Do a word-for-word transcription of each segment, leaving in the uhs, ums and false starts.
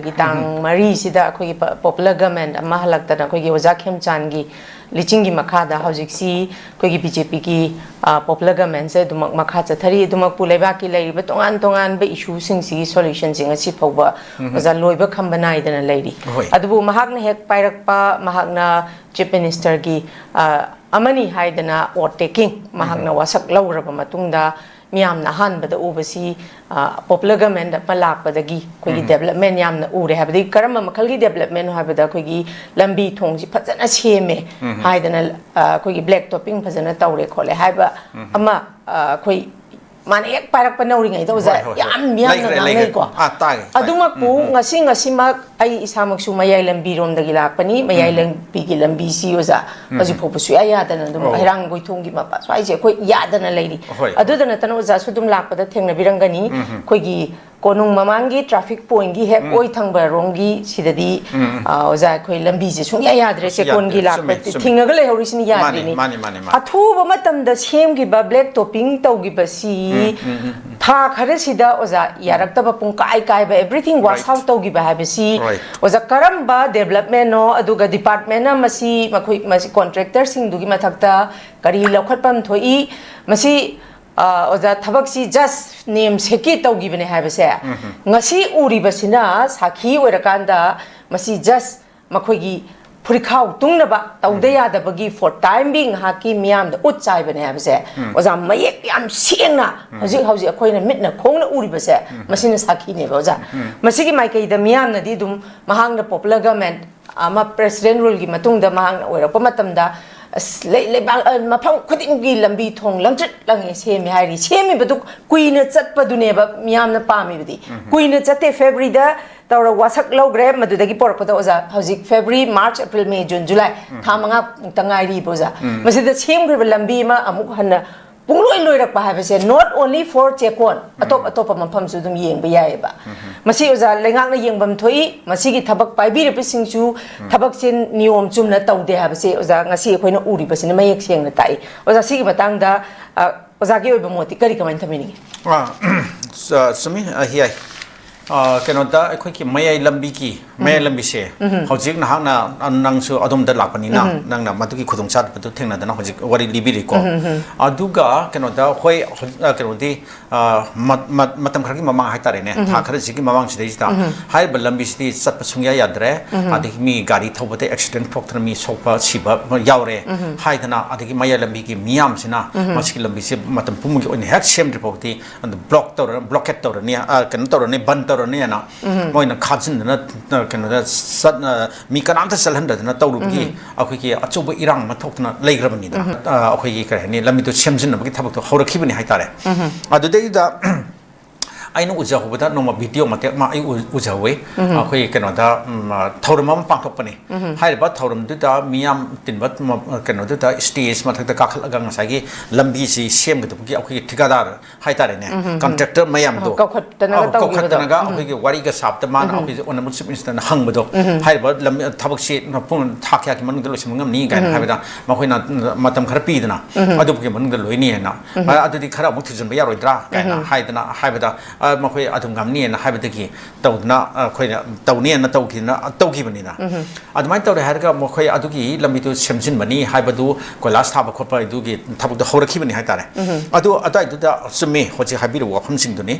ꯒꯤ ꯇꯥꯡ ꯃꯔꯤꯁꯤꯗ ꯑꯩꯈꯣꯏꯒꯤ ꯄ-, popular government ꯑꯃ ꯍꯜꯂꯛꯇꯅ ꯑꯩꯈꯣꯏꯒꯤ ꯑꯣꯖꯥ ꯈꯦꯝꯆꯥꯟꯒꯤ ꯂꯤꯆꯤꯡꯒꯤ ꯃꯈꯥꯗ ꯍꯧꯖꯤꯛꯁꯤ ꯑꯩꯈꯣꯏꯒꯤ BJPꯒꯤ, ꯑ, popular governmentꯁꯦ ꯑꯗꯨꯃꯛ ꯃꯈꯥ ꯆꯠꯊꯔꯤ꯫ ꯑꯗꯨꯃꯛꯄꯨ ꯂꯩꯕꯥꯛꯀꯤ ꯂꯩꯔꯤꯕ ꯇꯣꯉꯥꯟ ꯇꯣꯉꯥꯟꯕ issueꯁꯤꯡꯁꯤ solutionꯁꯤ ꯉꯁꯤ ꯐꯥꯎꯕ ꯑꯣꯖꯥ ꯂꯣꯏꯕ ꯈꯝꯕ ꯅꯥꯏꯗꯅ ꯂꯩꯔꯤ꯫ ꯍꯣꯏ꯫ ꯑꯗꯨꯕꯨ ꯃꯍꯥꯛꯅ ꯍꯦꯛ ꯄꯥꯏꯔꯛꯄ, ꯃꯍꯥꯛꯅ Chief Ministerꯒꯤ, ꯑ, ꯑꯃꯅꯤ ꯍꯥꯏꯗꯅ oath taking ꯃꯍꯥꯛꯅ ꯋꯥꯁꯛ ꯂꯧꯔꯕ ꯃꯇꯨꯡꯗ ꯃꯤꯌꯥꯝꯅ ꯑꯍꯥꯟꯕꯗ ꯎꯕꯁꯤ, ꯑ, popular government ꯑꯃ ꯂꯥꯛꯄꯗꯒꯤ ꯑꯩꯈꯣꯏꯒꯤ development ꯌꯥꯝꯅ ꯎꯔꯦ꯫ ꯍꯥꯏꯕꯗꯤ ꯀꯔꯝꯕ ꯃꯈꯜꯒꯤ developmentꯅꯣ ꯍꯥꯏꯕꯗ ꯑꯩꯈꯣꯏꯒꯤ ꯂꯝꯕꯤ ꯊꯣꯡꯁꯤ ꯐꯖꯅ ꯁꯦꯝꯃꯦ ꯍꯥꯏꯗꯅ, ꯑ, ꯑꯩꯈꯣꯏꯒꯤ black topping ꯐꯖꯅ ꯇꯧꯔꯦ ꯈꯣꯠꯂꯦ ꯍꯥꯏꯕ ꯑꯃ, ꯑ, ꯑꯩꯈꯣꯏ ꯃꯥꯅ ꯍꯦꯛ ꯄꯥꯏꯔꯛꯄ ꯅꯧꯔꯤꯉꯩꯗ ꯑꯣꯖꯥ ꯍꯣꯏ, ꯍꯣꯏ, ꯍꯣꯏ꯫ ꯌꯥꯝ ꯃꯤꯌꯥꯝꯅ ꯂꯩꯈ꯭ꯔꯦ, ꯂꯩꯈ꯭ꯔꯦ꯫ ꯉꯥꯡꯅꯩꯀꯣ꯫ ꯑꯥ, ꯇꯥꯒꯦ, ꯇꯥꯒꯦ꯫ ꯑꯗꯨꯃꯛꯄꯨ ꯉꯁꯤ ꯉꯁꯤꯃꯛ ꯑꯩ ꯏꯁꯥꯃꯛꯁꯨ ꯃꯌꯥꯏ ꯂꯝꯕꯤꯔꯣꯝꯗꯒꯤ ꯂꯥꯛꯄꯅꯤ꯫ ꯃꯌꯥꯏ ꯂꯝꯕꯤꯒꯤ ꯂꯝꯕꯤꯁꯤ ꯑꯣꯖꯥ ꯍꯧꯖꯤꯛ ꯐꯥꯎꯕ ꯁꯨꯡꯌꯥ ꯌꯥꯗꯅ ꯑꯗꯨꯝ ꯑꯣ꯫ ꯍꯩꯔꯥꯡꯒꯣꯏꯊꯣꯡꯒꯤ ꯃꯄꯥ ꯁ꯭ꯋꯥꯏꯁꯦ ꯑꯩꯈꯣꯏ ꯌꯥꯗꯅ ꯂꯩꯔꯤ꯫ ꯍꯣꯏ꯫ ꯑꯗꯨꯗ ꯅꯠꯇꯅ ꯑꯣꯖꯥꯁꯨ ꯑꯗꯨꯝ ꯂꯥꯛꯄꯗ ꯊꯦꯡꯅꯕꯤꯔꯝꯒꯅꯤ꯫ ꯑꯩꯈꯣꯏꯒꯤ ꯀꯣꯅꯨꯡ ꯃꯃꯥꯡꯒꯤ traffic pointꯒꯤ ꯍꯦꯛ ꯑꯣꯏ ꯊꯪꯕ ꯔꯣꯝꯒꯤ ꯁꯤꯗꯗꯤ, ꯑ, ꯑꯣꯖꯥ, ꯑꯩꯈꯣꯏ ꯂꯝꯕꯤꯁꯦ ꯁꯨꯡꯌꯥ ꯌꯥꯗ꯭ꯔꯦ꯫ ꯑꯁ, ꯆꯦꯛꯀꯣꯟꯒꯤ ꯌꯥꯗ꯭ꯔꯦ꯫ ꯂꯥꯛꯄ ꯆꯨꯝꯃꯦ, ꯆꯨꯝꯃꯦ꯫ ꯊꯤꯡꯉꯒ ꯂꯩꯍꯧꯔꯤꯁꯤꯅ ꯃꯥꯅꯤ, ꯌꯥꯗ꯭ꯔꯤꯅꯤ꯫ ꯃꯥꯅꯤ, ꯃꯥꯅꯤ, ꯃꯥꯅꯤ꯫ ꯑꯊꯨꯕ ꯃꯇꯝꯗ ꯁꯦꯝꯈꯤꯕ black topping ꯇꯧꯈꯤꯕꯁꯤ ꯊꯥ ꯈꯔꯁꯤꯗ ꯑꯣꯖꯥ ꯌꯥꯔꯛꯇꯕ, ꯄꯨꯡꯀꯥꯏ ꯀꯥꯏꯕ, everything wash Right. out ꯇꯧꯈꯤꯕ ꯍꯥꯏꯕꯁꯤ Right. ꯑꯣꯖꯥ ꯀꯔꯝꯕ developmentꯅꯣ, ꯑꯗꯨꯒ departmentꯅ ꯃꯁꯤ, ꯃꯈꯣꯏ, ꯃꯁꯤ contractorꯁꯤꯡꯗꯨꯒꯤ ꯃꯊꯛꯇ ꯀꯔꯤ ꯂꯧꯈꯠꯐꯝ ꯊꯣꯛꯏ? ꯃꯁꯤ, ꯑ, ꯑꯣꯖꯥ, ꯊꯕꯛꯁꯤ just name sekꯀꯤ ꯇꯧꯈꯤꯕꯅꯦ ꯍꯥꯏꯕꯁꯦ ꯉꯁꯤ ꯎꯔꯤꯕꯁꯤꯅ ꯁꯥꯈꯤ ꯑꯣꯏꯔꯀꯥꯟꯗ ꯃꯁꯤ just ꯃꯈꯣꯏꯒꯤ ꯐꯨꯔꯤꯈꯥꯎ ꯇꯨꯡꯅꯕ ꯇꯧꯗ ꯌꯥꯗꯕꯒꯤ for time being ꯉꯥꯏꯍꯥꯛꯀꯤ ꯃꯤꯌꯥꯝꯗ ꯎꯠ ꯆꯥꯏꯕꯅꯦ ꯍꯥꯏꯕꯁꯦ ꯑꯣꯖꯥ ꯃꯌꯦꯛ ꯌꯥꯝ ꯁꯦꯡꯅ ꯍꯧꯖꯤꯛ ꯍꯧꯖꯤꯛ ꯑꯩꯈꯣꯏꯅ ꯃꯤꯠꯅ ꯈꯣꯡꯅ ꯎꯔꯤꯕꯁꯦ ꯃꯁꯤꯅ ꯁꯥꯈꯤꯅꯦꯕ ꯑꯣꯖꯥ꯫ ꯃꯁꯤꯒꯤ ꯃꯥꯏꯀꯩꯗ ꯃꯤꯌꯥꯝꯅꯗꯤ ꯑꯗꯨꯝ ꯃꯍꯥꯛꯅ popular government ꯑꯃ President ruleꯒꯤ ꯃꯇꯨꯡꯗ ꯃꯍꯥꯛꯅ ꯑꯣꯏꯔꯛꯄ ꯃꯇꯝꯗ ꯑꯁ, ꯂꯩ-, ꯂꯩꯕꯥꯛ, ꯑ, ꯃꯐꯝ ꯈꯨꯗꯤꯡꯒꯤ ꯂꯝꯕꯤ ꯊꯣꯡ ꯂꯪꯆꯠ ꯂꯪꯉꯦ ꯁꯦꯝꯃꯦ ꯍꯥꯏꯔꯤ꯫ ꯁꯦꯝꯃꯤꯕꯗꯨ ꯀꯨꯏꯅ ꯆꯠꯄꯗꯨꯅꯦꯕ ꯃꯤꯌꯥꯝꯅ ꯄꯥꯝꯃꯤꯕꯗꯤ꯫ ꯀꯨꯏꯅ ꯆꯠꯇꯦ꯫ Februaryꯗ ꯇꯧꯔ ꯋꯥꯁꯛ ꯂꯧꯈ꯭ꯔꯦ꯫ ꯃꯗꯨꯗꯒꯤ ꯄꯣꯔꯛꯄꯗ ꯑꯣꯖꯥ ꯍꯧꯖꯤꯛ February, March, April, May, June, July ꯊꯥ ꯃꯉꯥ ꯃꯨꯛꯇ ꯉꯥꯏꯔꯤꯕ ꯑꯣꯖꯥ꯫ ꯃꯁꯤꯗ ꯁꯦꯝꯈ꯭ꯔꯤꯕ ꯂꯝꯕꯤ ꯑꯃ ꯑꯃꯨꯛ ꯍꯟꯅ ꯄꯨꯡꯂꯣꯏ ꯂꯣꯏꯔꯛꯄ ꯍꯥꯏꯕꯁꯦ not only for ꯆꯦꯛꯀꯣꯟ, ꯑꯇꯣꯞ ꯑꯇꯣꯞꯄ ꯃꯐꯝꯁꯨ ꯑꯗꯨꯝ ꯌꯦꯡꯕ ꯌꯥꯏꯑꯕ꯫ ꯃꯁꯤ ꯑꯣꯖꯥ ꯂꯩꯉꯥꯛꯅ ꯌꯦꯡꯐꯝ ꯊꯣꯛꯏ꯫ ꯃꯁꯤꯒꯤ ꯊꯕꯛ ꯄꯥꯏꯕꯤꯔꯤꯕꯁꯤꯡꯁꯨ ꯊꯕꯛꯁꯦ ꯅꯤꯌꯣꯝ ꯆꯨꯝꯅ ꯇꯧꯗꯦ ꯍꯥꯏꯕꯁꯦ ꯑꯣꯖꯥ ꯉꯁꯤ ꯑꯩꯈꯣꯏꯅ ꯎꯔꯤꯕꯁꯤꯅ ꯃꯌꯦꯛ ꯁꯦꯡꯅ ꯇꯥꯛꯏ꯫ ꯑꯣꯖꯥ, ꯁꯤꯒꯤ ꯃꯇꯥꯡꯗ, ꯑ, ꯑꯣꯖꯥꯒꯤ ꯑꯣꯏꯕ ꯃꯣꯠꯇꯤ ꯀꯔꯤ, ꯀꯃꯥꯏꯅ ꯊꯝꯕꯤꯅꯤꯡꯉꯤ? ꯑꯥ, ꯆ-, ꯆꯨꯝꯃꯤ, ꯑ, ꯌꯥꯏ꯫ ꯑ, ꯀꯩꯅꯣꯗ ꯑꯩꯈꯣꯏꯒꯤ ꯃꯌꯥꯏ ꯂꯝꯕꯤꯒꯤ, ꯃꯌꯥꯏ ꯂꯝꯕꯤꯁꯦ, ꯍꯧꯖꯤꯛ ꯅꯍꯥꯛꯅ, ꯑ, ꯅꯪꯁꯨ ꯑꯗꯣꯝꯗ ꯂꯥꯛꯄꯅꯤꯅ, ꯅꯪꯅ ꯃꯗꯨꯒꯤ ꯈꯨꯗꯣꯡꯆꯥꯗꯕꯗꯨ ꯊꯦꯡꯅꯗꯅ ꯍꯧꯖꯤꯛ ꯋꯥꯔꯤ ꯂꯤꯕꯤꯔꯤꯀꯣ꯫ ꯑꯗꯨꯒ ꯀꯩꯅꯣꯗ ꯍꯣꯏ, ꯍꯧꯖꯤꯛ, ꯑ, ꯀꯩꯅꯣꯗꯤ, ꯑ, ꯃ-, ꯃ-, ꯃꯇꯝ ꯈꯔꯒꯤ ꯃꯃꯥꯡ ꯍꯥꯏꯇꯥꯔꯦꯅꯦ, ꯊꯥ ꯈꯔꯁꯤꯒꯤ ꯃꯃꯥꯡꯁꯤꯗꯩꯁꯤꯗ ꯍꯥꯏꯔꯤꯕ ꯂꯝꯕꯤꯁꯤꯗꯤ ꯆꯠꯄ ꯁꯨꯡꯌꯥ ꯌꯥꯗ꯭ꯔꯦ꯫ ꯑꯗꯒꯤ ꯃꯤ ꯒꯥꯔꯤ ꯊꯧꯕꯗ ꯑꯦꯛꯁꯤꯗꯦꯟ ꯊꯣꯛꯇꯅ ꯃꯤ ꯁꯣꯛꯄ ꯁꯤꯕ ꯌꯥꯎꯔꯦ ꯍꯥꯏꯗꯅ, ꯑꯗꯒꯤ ꯃꯌꯥꯏ ꯂꯝꯕꯤꯒꯤ ꯃꯤꯌꯥꯝꯁꯤꯅ ꯃꯁꯤꯒꯤ ꯂꯝꯕꯤꯁꯦ ꯃꯇꯝ ꯄꯨꯝꯕꯒꯤ ꯑꯣꯏꯅ ꯍꯦꯛ ꯁꯦꯝꯗ꯭ꯔꯤ ꯐꯥꯎꯗꯤ ꯑꯗꯨ ꯕ꯭ꯂꯣꯛ ꯇꯧꯔ-, ꯕ꯭ꯂꯣꯀꯦꯠ ꯇꯧꯔꯅꯤ, ꯑ, ꯀꯩꯅꯣ ꯇꯧꯔꯅꯤ, ꯕꯟ ꯇꯧꯔꯅꯤꯅ ꯃꯣꯏꯅ ꯈꯥꯖꯤꯟꯗꯅ, ꯑ, ꯀꯩꯅꯣꯗ ꯆꯠ-, ꯑ, ꯃꯤ ꯀꯅꯥꯝꯇ ꯆꯠꯍꯟꯗꯗꯅ ꯇꯧꯔꯨꯕꯒꯤ ꯑꯩꯈꯣꯏꯒꯤ ꯑꯆꯧꯕ ꯏꯔꯥꯡ ꯑꯃ ꯊꯣꯛꯇꯅ ꯂꯩꯈ꯭ꯔꯕꯅꯤꯗꯅ꯫ ꯑ, ꯑꯩꯈꯣꯏꯒꯤ ꯀꯔꯤ ꯍꯥꯏꯅꯤ, ꯂꯝꯕꯤꯗꯣ ꯁꯦꯝꯖꯤꯟꯅꯕꯒꯤ ꯊꯕꯛꯇꯣ ꯍꯧꯔꯛꯈꯤꯕꯅꯤ ꯍꯥꯏꯇꯥꯔꯦ꯫ ꯑꯗꯨꯗꯩꯗꯨꯗ ꯑꯩꯅ ꯎꯖꯍꯧꯕꯗ ꯅꯣꯡꯃ ꯚꯤꯗꯤꯑꯣ ꯃꯇꯦꯛ ꯑꯃ ꯑꯩ ꯎ-, ꯎꯖꯍꯧꯋꯤ꯫ ꯑꯩꯈꯣꯏ ꯀꯩꯅꯣꯗ, ꯎꯝ, ꯑ, ꯊꯧꯔꯝ ꯑꯃ ꯄꯥꯡꯊꯣꯛꯄꯅꯤ꯫ ꯍꯥꯏꯔꯤꯕ ꯊꯧꯔꯝꯗꯨꯗ ꯃꯤꯌꯥꯝ ꯇꯤꯟꯕ ꯃ-, ꯀꯩꯅꯣꯗꯨꯗ ꯁ꯭ꯇꯦꯖ ꯃꯊꯛꯇ ꯀꯥꯈꯠꯂꯒ ꯉꯁꯥꯏꯒꯤ ꯂꯝꯕꯤꯁꯤ ꯁꯦꯝꯒꯗꯕꯒꯤ ꯑꯩꯈꯣꯏꯒꯤ ꯊꯤꯀꯥꯗꯥꯔ ꯍꯥꯏꯇꯥꯔꯦꯅꯦ, ꯀꯟꯇ꯭ꯔꯦꯛꯇꯔ ꯃꯌꯥꯝꯗꯣ, ꯑ, ꯀꯧꯈꯠꯇꯅꯒ ꯑꯧ, ꯇꯧꯈꯤꯕꯗꯣ꯫ ꯀꯧꯈꯠꯇꯅꯒ ꯑꯩꯈꯣꯏꯒꯤ ꯋꯥꯔꯤꯒ ꯁꯥꯕꯗ ꯃꯥꯅ ꯑꯩꯈꯣꯏꯁꯦ ꯑꯣꯅꯔꯦꯕꯜ ꯆꯤꯐ ꯃꯤꯅꯤꯁꯇꯔꯅ ꯍꯪꯕꯗꯣ, ꯍꯥꯏꯔꯤꯕ ꯂꯝ-, ꯊꯕꯛꯁꯤ ꯄꯨꯡ ꯊꯥ ꯀꯌꯥꯒꯤ ꯃꯅꯨꯡꯗ ꯂꯣꯏꯁꯤꯟꯕ ꯉꯝꯅꯤ ꯀꯥꯏꯅ ꯍꯥꯏꯕꯗ, ꯃꯈꯣꯏꯅ ꯃꯇꯝ ꯈꯔ ꯄꯤꯗꯅ, ꯑꯗꯨꯒꯤ ꯃꯅꯨꯡꯗ ꯂꯣꯏꯅꯤ ꯍꯥꯏꯅ, "ꯑ, ꯑꯗꯨꯗꯤ ꯈꯔ ꯑꯃꯨꯛ ꯊꯨꯖꯤꯟꯕ ꯌꯥꯔꯣꯏꯗ꯭ꯔꯥ?" ꯀꯥꯏꯅ ꯍꯥꯏꯗꯅ ꯍꯥꯏꯕꯗ, "ꯑ, ꯃꯈꯣꯏ ꯑꯗꯨꯝ ꯉꯝꯅꯤ" ꯍꯥꯏꯅ ꯍꯥꯏꯕꯗꯒꯤ ꯇꯧꯗꯅ, ꯑ, ꯑꯩꯈꯣꯏꯅ ꯇꯧꯅꯦꯅ ꯇꯧꯈꯤꯗꯅ, ꯇꯧꯈꯤꯕꯅꯤꯅ꯫ ꯑꯗꯨꯃꯥꯏꯅ ꯇꯧꯔꯦ ꯍꯥꯏꯔꯒ ꯃꯈꯣꯏ ꯑꯗꯨꯒꯤ ꯂꯝꯕꯤꯗꯨ ꯁꯦꯝꯖꯤꯟꯕꯅꯤ ꯍꯥꯏꯕꯗꯨ, ꯀꯣꯏꯂꯥꯁ ꯊꯥꯕ ꯈꯣꯠꯄ ꯑꯗꯨꯒꯤ ꯊꯕꯛꯇꯣ ꯍꯧꯔꯛꯈꯤꯕꯅꯤ ꯍꯥꯏꯇꯥꯔꯦ꯫ ꯑꯗꯨ ꯑꯗꯨꯋꯥꯏꯗꯨꯗ ꯆꯨꯝꯃꯤ, ꯍꯧꯖꯤꯛ ꯍꯥꯏꯕꯤꯔꯤꯕ ꯋꯥꯐꯝꯁꯤꯡꯗꯨꯅꯤ꯫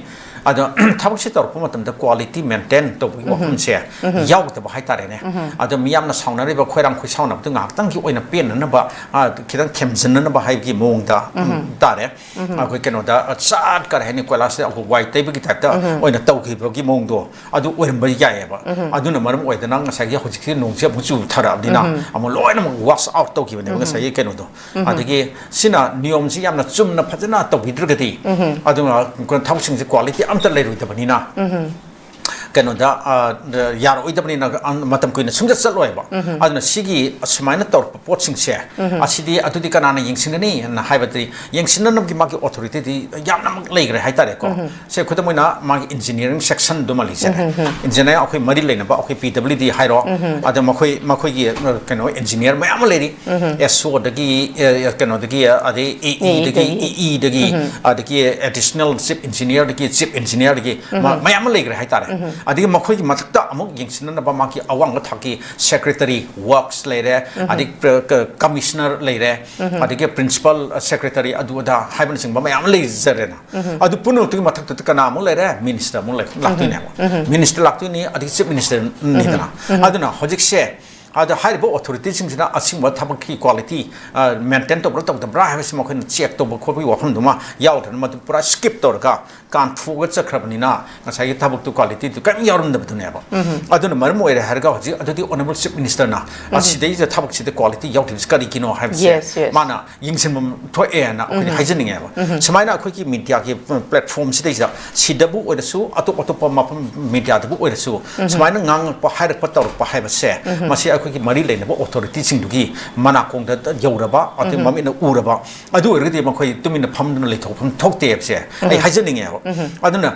ꯑꯗꯣ ꯊꯕꯛꯁꯦ ꯇꯧꯔꯛꯄ ꯃꯇꯝꯗ ꯀ꯭ꯋꯥꯂꯤꯇꯤ ꯃꯦꯟꯇꯦꯟ ꯇꯧꯕꯒꯤ ꯋꯥꯐꯝꯁꯦ ꯌꯥꯎꯗꯕ ꯍꯥꯏꯇꯥꯔꯦꯅꯦ꯫ ꯑꯗꯣ ꯃꯤꯌꯥꯝꯅ ꯁꯥꯎꯅꯔꯤꯕ ꯈꯣꯏꯔꯥꯡ ꯈꯣꯏꯁꯥꯎꯅꯕꯗꯨ ꯉꯥꯏꯍꯥꯛꯇꯪꯒꯤ ꯑꯣꯏꯅ ꯄꯦꯟꯅꯅꯕ, ꯑ, ꯈꯤꯇꯪ ꯊꯦꯝꯖꯤꯟꯅꯅꯕ ꯍꯥꯏꯕꯒꯤ ꯃꯑꯣꯡꯗ, ꯎꯝ, ꯇꯥꯔꯦ꯫ ꯑꯩꯈꯣꯏ ꯀꯩꯅꯣꯗ, ꯑ, ꯆꯥꯠ ꯀꯔꯤ ꯍꯥꯏꯅꯤ, ꯀꯣꯏꯂꯥꯁꯁꯦ ꯑꯩꯈꯣꯏ ꯋꯥꯏ ꯇꯩꯕꯒꯤ ꯇꯥꯏꯞꯇ ꯑꯣꯏꯅ ꯇꯧꯈꯤꯕꯒꯤ ꯃꯑꯣꯡꯗꯣ ꯑꯗꯨ ꯑꯣꯏꯔꯝꯕ ꯌꯥꯏꯑꯕ꯫ ꯑꯗꯨꯅ ꯃꯔꯝ ꯑꯣꯏꯗꯅ ꯉꯁꯥꯏꯒꯤ ꯍꯧꯖꯤꯛꯁꯤ ꯅꯣꯡꯁꯦ ꯑꯃꯨꯛ ꯆꯨꯊꯔꯛꯑꯕꯅꯤꯅ ꯑꯃꯨꯛ ꯂꯣꯏꯅꯃꯛ ꯋꯥꯁ ꯑꯥꯎꯠ ꯇꯧꯈꯤꯕꯅꯦꯕ ꯉꯁꯥꯏꯒꯤ ꯀꯩꯅꯣꯗꯣ꯫ ꯑꯗꯒꯤ ꯁꯤꯅ ꯅꯤꯌꯣꯝꯁꯤ ꯌꯥꯝꯅ ꯆꯨꯝꯅ ꯐꯖꯅ ꯇꯧꯕꯤꯗ꯭ꯔꯒꯗꯤ, ꯑꯗꯨꯅ ꯊꯕꯛꯁꯤꯡꯁꯦ ꯀ꯭ꯋꯥꯂꯤꯇꯤ ꯑꯝꯇ ꯂꯩꯔꯣꯏꯗꯕꯅꯤꯅ, ꯀꯩꯅꯣꯗ, ꯑ, ꯌꯥꯔꯛꯑꯣꯏꯗꯕꯅꯤꯅ, ꯑ, ꯃꯇꯝ ꯀꯨꯏꯅ ꯁꯨꯝ ꯆꯠ ꯆꯠꯂꯣꯏꯕ꯫ ꯑꯗꯨꯅ ꯁꯤꯒꯤ ꯑꯁꯨꯃꯥꯏꯅ ꯇꯧꯔꯛꯄ ꯄꯣꯠꯁꯤꯡꯁꯦ, ꯑꯁꯤꯗꯤ ꯑꯗꯨꯗꯤ ꯀꯅꯥꯅ ꯌꯦꯡꯁꯤꯟꯒꯅꯤ ꯍꯥꯏꯅ ꯍꯥꯏꯕꯗꯤ, ꯌꯦꯡꯁꯤꯟꯅꯅꯕꯒꯤ ꯃꯥꯒꯤ authority ꯗꯤ ꯌꯥꯝꯅꯃꯛ ꯂꯩꯈ꯭ꯔꯦ ꯍꯥꯏꯇꯥꯔꯦꯀꯣ꯫ ꯁꯦ, ꯈꯨꯗꯝ ꯑꯣꯏꯅ ꯃꯥꯒꯤ engineering section ꯗꯨꯃ ꯂꯩꯖꯔꯦ꯫ Engineer ꯑꯩꯈꯣꯏ ꯃꯔꯤ ꯂꯩꯅꯕ ꯑꯩꯈꯣꯏ P W D ꯍꯥꯏꯔꯣ, ꯑꯗ ꯃꯈꯣꯏ, ꯃꯈꯣꯏꯒꯤ, ꯑ, ꯀꯩꯅꯣ, engineer ꯃꯌꯥꯝ ꯑꯃ ꯂꯩꯔꯤ꯫ S O ꯗꯒꯤ, ꯑ, ꯀꯩꯅꯣꯗꯒꯤ, ꯑꯗꯩ A E ꯗꯒꯤ, A E ꯗꯒꯤ, ꯑꯗꯒꯤ additional chief engineer ꯗꯒꯤ, chief engineer ꯗꯒꯤ ꯃ-, ꯃꯌꯥꯝ ꯑꯃ ꯂꯩꯈ꯭ꯔꯦ ꯍꯥꯏꯇꯥꯔꯦ꯫ ꯑꯗꯒꯤ ꯃꯈꯣꯏꯒꯤ ꯃꯊꯛꯇ ꯑꯃꯨꯛ ꯌꯦꯡꯁꯤꯟꯅꯅꯕ ꯃꯥꯒꯤ ꯑꯋꯥꯡꯕ ꯊꯥꯛꯀꯤ secretary works ꯂꯩꯔꯦ, ꯑꯗꯒꯤ ꯄ꯭ꯔ-, ꯀ-, commissioner ꯂꯩꯔꯦ, ꯑꯗꯒꯤ principal secretary ꯑꯗꯨ ꯑꯗꯥ ꯍꯥꯏꯕꯅꯆꯤꯡꯕ ꯃꯌꯥꯝ ꯑꯃ ꯂꯩꯖꯔꯦꯅ꯫ ꯑꯗꯨ ꯄꯨꯝꯅꯃꯛꯇꯨꯒꯤ ꯃꯊꯛꯇ ꯀꯅꯥ ꯑꯃꯨꯛ ꯂꯩꯔꯦ? Minister ꯑꯃꯨꯛ ꯂꯩ-, ꯂꯥꯛꯇꯣꯏꯅꯦꯕ꯫ Minister ꯂꯥꯛꯇꯣꯏꯅꯤ, ꯑꯗꯒꯤ chief minister ꯅꯤꯗꯅ꯫ ꯑꯗꯨꯅ ꯍꯧꯖꯤꯛꯁꯦ, ꯑꯗ ꯍꯥꯏꯔꯤꯕ authority ꯁꯤꯡꯁꯤꯅ ꯑꯁꯤꯒꯨꯝꯕ ꯊꯕꯛꯀꯤ quality, ꯑ, maintain ꯇꯧꯕ꯭ꯔꯥ ꯇꯧꯗꯕ꯭ꯔꯥ ꯍꯥꯏꯕꯁꯤ ꯃꯈꯣꯏꯅ check ꯇꯧꯕ ꯈꯣꯠꯄꯒꯤ ꯋꯥꯐꯝꯗꯨꯃ ꯌꯥꯎꯗꯅ, ꯃꯗꯨ ꯄꯨꯔꯥ skip ꯇꯧꯔꯒ ꯀꯥꯟꯊꯣꯛꯑꯒ ꯆꯠꯈ꯭ꯔꯕꯅꯤꯅ, ꯉꯁꯥꯏꯒꯤ ꯊꯕꯛꯇꯨ quality ꯗꯨ ꯀꯔꯤꯝ ꯌꯥꯎꯔꯝꯗꯕꯗꯨꯅꯦꯕ꯫ ꯑꯗꯨꯅ ꯃꯔꯝ ꯑꯣꯏꯔꯦ ꯍꯥꯏꯔꯒ ꯍꯧꯖꯤꯛ ꯑꯗꯨꯗꯤ Honourable Chief Minister ꯅ ꯑꯁꯤꯗꯩꯁꯤꯗ ꯊꯕꯛꯁꯤꯗ quality ꯌꯥꯎꯗ꯭ꯔꯤꯕꯁꯤ ꯀꯔꯤꯒꯤꯅꯣ ꯍꯥꯏꯕꯁꯦ, yes, yes, ꯃꯥꯅ ꯌꯦꯡꯁꯤꯟꯐꯝ ꯊꯣꯛꯑꯦꯅ ꯑꯩꯈꯣꯏꯗꯤ ꯍꯥꯏꯖꯅꯤꯡꯉꯦꯕ꯫ ꯁꯨꯃꯥꯏꯅ ꯑꯩꯈꯣꯏꯒꯤ media ꯒꯤ platform ꯁꯤꯗꯩꯁꯤꯗ, ꯁꯤꯗꯕꯨ ꯑꯣꯏꯔꯁꯨ, ꯑꯇꯣꯞ ꯑꯇꯣꯞꯄ ꯃꯐꯝ media ꯗꯕꯨ ꯑꯣꯏꯔꯁꯨ, ꯁꯨꯃꯥꯏꯅ ꯉꯥꯡꯉꯛꯄ, ꯍꯥꯏꯔꯛꯄ, ꯇꯧꯔꯛꯄ ꯍꯥꯏꯕꯁꯦ, ꯃꯁꯤ ꯑꯩꯈꯣꯏꯒꯤ ꯃꯔꯤ ꯂꯩꯅꯕ authority ꯁꯤꯡꯗꯨꯒꯤ ꯃꯅꯥꯀꯣꯡꯗ ꯌꯧꯔꯕ, ꯑꯗꯩ ꯃꯃꯤꯠꯅ ꯎꯔꯕ, ꯑꯗꯨ ꯑꯣꯏꯔꯒꯗꯤ ꯃꯈꯣꯏ ꯇꯨꯃꯤꯟꯅ ꯐꯝꯗꯨꯅ ꯂꯩꯊꯣꯛꯐꯝ ꯊꯣꯛꯇꯦ ꯍꯥꯏꯕꯁꯦ ꯑꯩ ꯍꯥꯏꯖꯅꯤꯡꯉꯦꯕ꯫ ꯑꯗꯨꯅ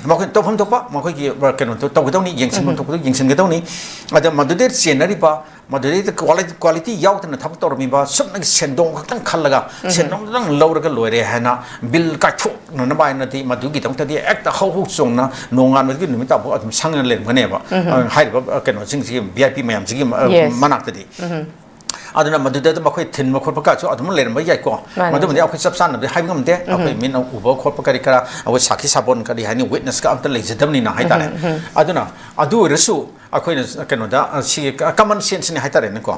ꯃꯈꯣꯏ ꯇꯧꯐꯝ ꯊꯣꯛꯄ ꯃꯈꯣꯏꯒꯤ ꯀꯩꯅꯣꯗꯣ ꯇꯧꯒꯗꯧꯅꯤ, ꯌꯦꯡꯁꯤꯟꯐꯝ ꯊꯣꯛꯄꯗꯣ ꯌꯦꯡꯁꯤꯟꯒꯗꯧꯅꯤ꯫ ꯑꯗ ꯃꯗꯨꯗꯩ ꯆꯦꯟꯅꯔꯤꯕ, ꯃꯗꯨꯗꯩꯗ quality, quality ꯌꯥꯎꯗꯅ ꯊꯕꯛ ꯇꯧꯔꯝꯃꯤꯕ, ꯁꯨꯞꯅꯒꯤ ꯁꯦꯟꯗꯣꯡ ꯈꯛꯇꯪ ꯈꯜꯂꯒ, ꯁꯦꯟꯗꯣꯡꯗꯨꯗꯪ ꯂꯧꯔꯒ ꯂꯣꯏꯔꯦ ꯍꯥꯏꯅ bill ꯀꯥꯏꯊꯣꯛꯅꯅꯕ ꯍꯥꯏꯅꯗꯤ, ꯃꯗꯨꯒꯤꯗꯃꯛꯇꯗꯤ ꯍꯦꯛꯇ ꯍꯧ ꯍꯧ ꯆꯣꯡꯅ ꯅꯣꯡꯉꯥꯟꯕꯗꯒꯤ ꯅꯨꯃꯤꯠ ꯇꯥꯐꯥꯎ ꯑꯗꯨꯝ ꯁꯪꯉ ꯂꯩꯔꯝꯒꯅꯦꯕ꯫ ꯑ, ꯍꯥꯏꯔꯤꯕ, ꯑ, ꯀꯩꯅꯣꯁꯤꯡꯁꯤꯒꯤ, V I P ꯃꯌꯥꯝꯁꯤꯒꯤ, ꯑ, yes, ꯃꯅꯥꯛꯇꯗꯤ꯫ ꯑꯗꯨꯅ ꯃꯗꯨꯗ ꯃꯈꯣꯏ ꯊꯤꯟꯕ ꯈꯣꯠꯄ ꯀꯥꯁꯨ ꯑꯗꯨꯝ ꯂꯩꯔꯝꯕ ꯌꯥꯏꯀꯣ꯫ ꯃꯥꯅꯦ꯫ ꯃꯗꯨꯃꯗꯤ ꯑꯩꯈꯣꯏ ꯆꯞ ꯆꯥꯅꯗꯤ ꯍꯥꯏꯕ ꯉꯝꯗꯦ꯫ ꯑꯩꯈꯣꯏ ꯃꯤꯠꯅ ꯎꯕ ꯈꯣꯠꯄ ꯀꯔꯤ ꯀꯔꯥ, ꯑꯩꯈꯣꯏ ꯁꯥꯈꯤ ꯁꯥꯕꯣꯟ ꯀꯔꯤ ꯍꯥꯏꯅꯤ, witness ꯀ ꯑꯝꯇ ꯂꯩꯖꯗꯕꯅꯤꯅ ꯍꯥꯏꯇꯥꯔꯦ꯫ ꯑꯗꯨꯅ ꯑꯗꯨ ꯑꯣꯏꯔꯁꯨ ꯑꯩꯈꯣꯏꯅ ꯀꯩꯅꯣꯗ, ꯑ, ꯁꯤ ꯀꯃꯟ ꯁꯦꯟꯁꯅꯤ ꯍꯥꯏꯇꯥꯔꯦꯅꯦꯀꯣ꯫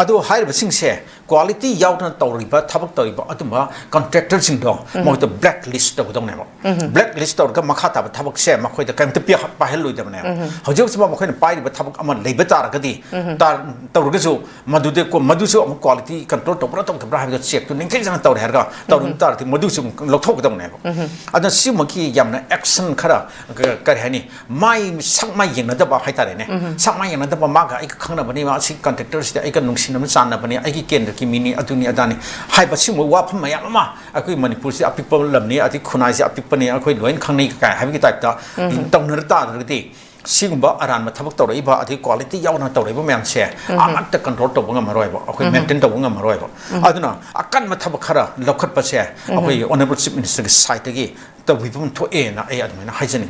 ꯑꯗꯨ ꯍꯥꯏꯔꯤꯕꯁꯤꯡꯁꯦ ꯀ꯭ꯋꯥꯂꯤꯇꯤ ꯌꯥꯎꯗꯅ ꯇꯧꯔꯤꯕ, ꯊꯕꯛ ꯇꯧꯔꯤꯕ ꯑꯗꯨꯝꯕ ꯀꯟꯇ꯭ꯔꯦꯛꯇꯔꯁꯤꯡꯗꯣ ꯃꯈꯣꯏꯗ ꯕ꯭ꯂꯦꯛ ꯂꯤꯁ ꯇꯧꯒꯗꯧꯅꯦꯕ꯫ ꯕ꯭ꯂꯦꯛ ꯂꯤꯁ ꯇꯧꯔꯒ ꯃꯈꯥ ꯇꯥꯕ ꯊꯕꯛꯁꯦ ꯃꯈꯣꯏꯗ ꯀꯔꯤꯝꯇ ꯄꯤ-, ꯄꯥꯏꯍꯜꯂꯣꯏꯗꯕꯅꯦꯕ꯫ ꯍꯧꯖꯤꯛ ꯍꯧꯖꯤꯛꯃꯛ ꯃꯈꯣꯏꯅ ꯄꯥꯏꯔꯤꯕ ꯊꯕꯛ ꯑꯃ ꯂꯩꯕ ꯇꯥꯔꯒꯗꯤ, ꯇꯥ-, ꯇꯧꯔꯒꯁꯨ ꯃꯗꯨꯗ ꯀꯣ-, ꯃꯗꯨꯁꯨ ꯑꯃꯨꯛ ꯀ꯭ꯋꯥꯂꯤꯇꯤ ꯀꯟꯇ꯭ꯔꯣꯜ ꯇꯧꯕ꯭ꯔꯥ ꯇꯧꯗꯕ꯭ꯔꯥ ꯍꯥꯏꯕꯗꯣ ꯆꯦꯛꯇꯨ ꯅꯤꯡꯊꯤꯖꯅ ꯇꯧꯔꯦ ꯍꯥꯏꯔꯒ ꯇꯧꯔꯝ ꯇꯥꯔꯗꯤ ꯃꯗꯨꯁꯨ ꯑꯃꯨꯛ ꯂꯧꯊꯣꯛꯀꯗꯕꯅꯦꯕ꯫ ꯑꯗꯨꯅ ꯁꯤꯒꯨꯝꯕꯒꯤ ꯌꯥꯝꯅ ꯑꯦꯛꯁꯟ ꯈꯔ, ꯀ-, ꯀꯔꯤ ꯍꯥꯏꯅꯤ, ꯃꯥꯏ ꯁꯛ ꯃꯥꯏ ꯌꯦꯡꯅꯗꯕ ꯍꯥꯏꯇꯥꯔꯦꯅꯦ꯫ ꯁꯛ ꯃꯥꯏ ꯌꯦꯡꯅꯗꯕ, ꯃꯥꯒ ꯑꯩꯒ ꯈꯪꯅꯕꯅꯤ, ꯃꯥ ꯑꯁꯤ ꯀꯟꯇ꯭ꯔꯦꯛꯇꯔꯁꯤꯗ ꯑꯩꯒ ꯅꯨꯡꯁꯤꯅꯕ ꯆꯥꯟꯅꯕꯅꯤ, ꯑꯩꯒꯤ ꯀꯦꯟꯗ꯭ꯔꯒꯤ ꯃꯤꯅꯤ, ꯑꯗꯨꯅꯤ ꯑꯗꯥꯅꯤ ꯍꯥꯏꯕ ꯁꯤꯒꯨꯝꯕ ꯋꯥꯐꯝ ꯃꯌꯥꯝ ꯑꯃ ꯑꯩꯈꯣꯏ ꯃꯅꯤꯄꯨꯔꯁꯤꯗ ꯑꯄꯤꯛꯄ ꯂꯝꯅꯤ, ꯑꯗꯩ ꯈꯨꯟꯅꯥꯏꯁꯦ ꯑꯄꯤꯛꯄꯅꯤ, ꯑꯩꯈꯣꯏ ꯂꯣꯏꯅ ꯈꯪꯅꯩ ꯀꯥꯏ ꯍꯥꯏꯕꯒꯤ ꯇꯥꯏꯞꯇ ꯇꯧꯅꯔ ꯇꯥꯔꯒꯗꯤ ꯁꯤꯒꯨꯝꯕ ꯑꯔꯥꯟꯕ ꯊꯕꯛ ꯇꯧꯔꯛꯏꯕ, ꯑꯗꯩ ꯀ꯭ꯋꯥꯂꯤꯇꯤ ꯌꯥꯎꯅ ꯇꯧꯔꯛꯏꯕ ꯃꯌꯥꯝꯁꯦ ꯑꯃꯠꯇ ꯀꯟꯇ꯭ꯔꯣꯜ ꯇꯧꯕ ꯉꯝꯃꯔꯣꯏꯕ, ꯑꯩꯈꯣꯏ ꯃꯦꯟꯇꯦꯟ ꯇꯧꯕ ꯉꯝꯃꯔꯣꯏꯕ꯫ ꯑꯗꯨꯅ ꯑꯀꯟꯕ ꯊꯕꯛ ꯈꯔ ꯂꯧꯈꯠꯄꯁꯦ ꯑꯩꯈꯣꯏ ꯑꯣꯅꯔꯦꯕꯜ ꯆꯤꯐ ꯃꯤꯅꯤꯁꯇꯔꯒꯤ ꯁꯥꯏꯠꯇꯒꯤ ꯇꯧꯕꯤꯐꯝ ꯊꯣꯛꯑꯦꯅ ꯑꯩ ꯑꯗꯨꯃꯥꯏꯅ ꯍꯥꯏꯖꯅꯤꯡꯉꯤ꯫